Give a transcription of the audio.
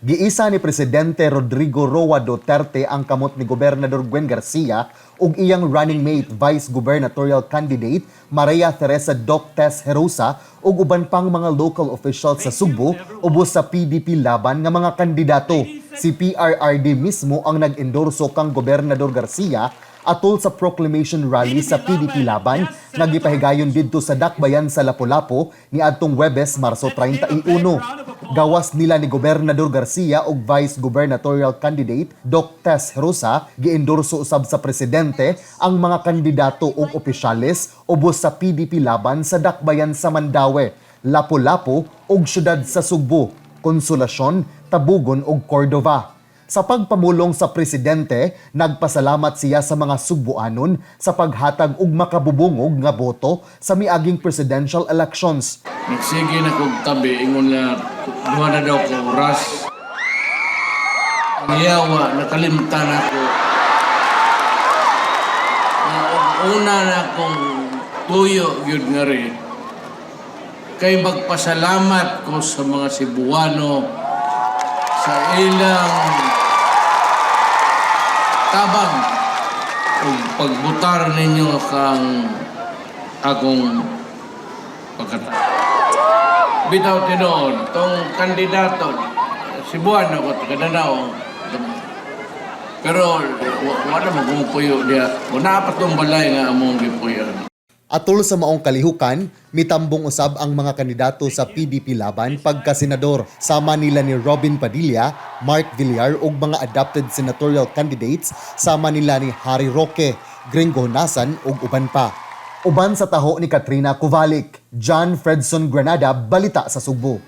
Giisa ni Presidente Rodrigo Roa Duterte ang kamot ni Gobernador Gwen Garcia ug iyang running mate, Vice Gubernatorial Candidate Maria Teresa Doctes Herosa, ug uban pang mga local officials sa Sugbo ubos sa PDP Laban nga mga kandidato. Si PRRD mismo ang nag-endorso kang Gobernador Garcia atol sa proclamation rally sa PDP Laban nga gipahigayon didto sa Dakbayan sa Lapu-Lapu niadtong Webes, Marso 31. Gawas nila ni Gobernador Garcia ug Vice Gubernatorial Candidate Doc Tess Herosa, giendorso usab sa presidente ang mga kandidato ug opisyales ubos sa PDP Laban sa Dakbayan sa Mandaue, Lapu-Lapu ug syudad sa Sugbo, Consolacion, Tabugon ug Cordova. Sa pagpamulong sa presidente, nagpasalamat siya sa mga Sugbuanon sa paghatag og makabubungog nga boto sa miaging presidential elections. Nagsige na kog tabi, ingon na duha na daw ko oras. Ang yawa, nakalimtan ako. Ang una na akong tuyo gyud nga rin, kay magpasalamat ko sa mga Cebuano sa ilang tabang ug pagbutar ninyo kang akong pagkatao. Bitaw tinuod, tong kandidato, Cebuano ko, taga Danao. Pero wala mo kung puyo diya. Wala pa tong balay nga among gipuyo. Atol sa maong kalihukan, mitambong usab ang mga kandidato sa PDP Laban pagka-senador, sama nila ni Robin Padilla, Mark Villar ug mga adopted senatorial candidates sama nila ni Harry Roque, Gringo Honasan ug uban pa. Uban sa taho ni Katrina Kovalik, John Fredson Granada, Balita sa Sugbo.